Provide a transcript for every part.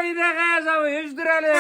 әйдә, Гаяз абый, өздер әле.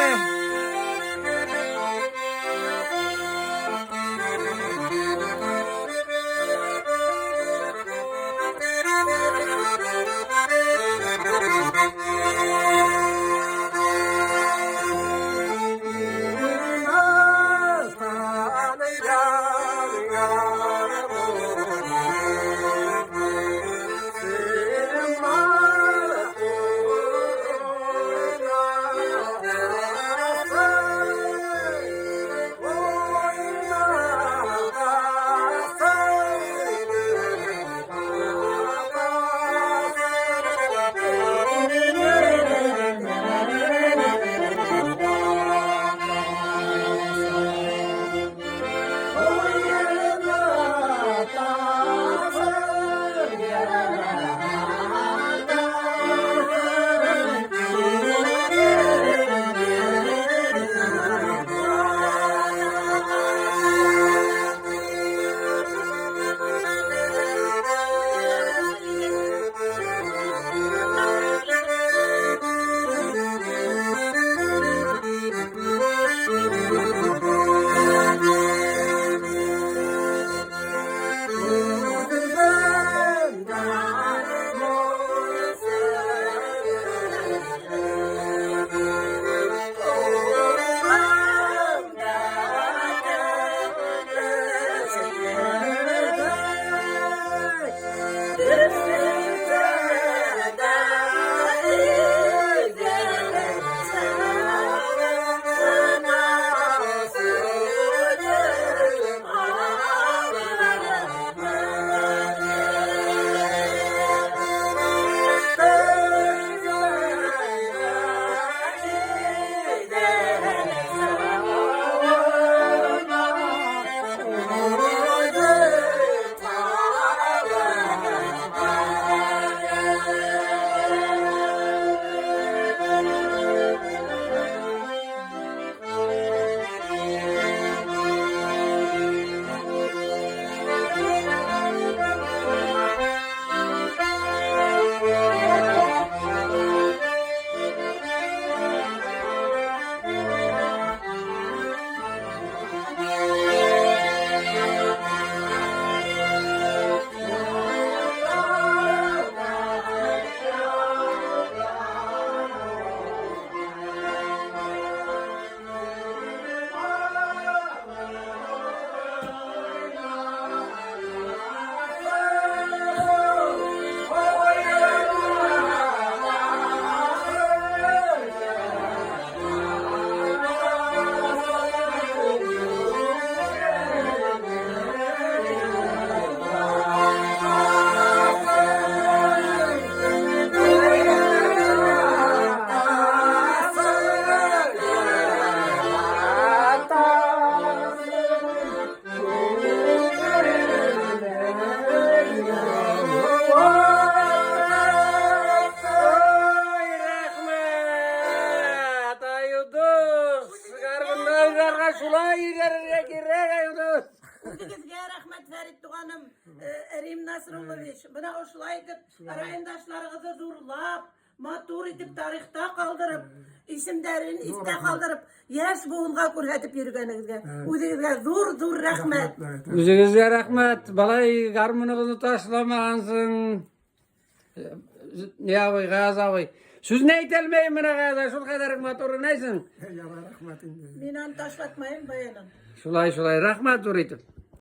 Шулай йөрергә кирәк, Айдос. Үзегезгә рәхмәт, Фәрит туганым, э, Рим Насруллович. Менә ошулай итеп райондашларыгызны зурлап, матур итеп тарихта калдырып, исемнәрен истә калдырып, яшь буынга күрсәтеп йөргәнегезгә үзегезгә зур-зур рәхмәт. Үзегезгә рәхмәт. Балай гармуныгызны ташламагансың. Не абый, Гаяз абый. Сүзне әйтә алмыйм менә Гаяз, шул кадәр матур уйнайсың. Ярар, рәхмәт инде. Мин аны ташлатмыйм баянын. Шулай, шулай, рәхмәт зур итеп.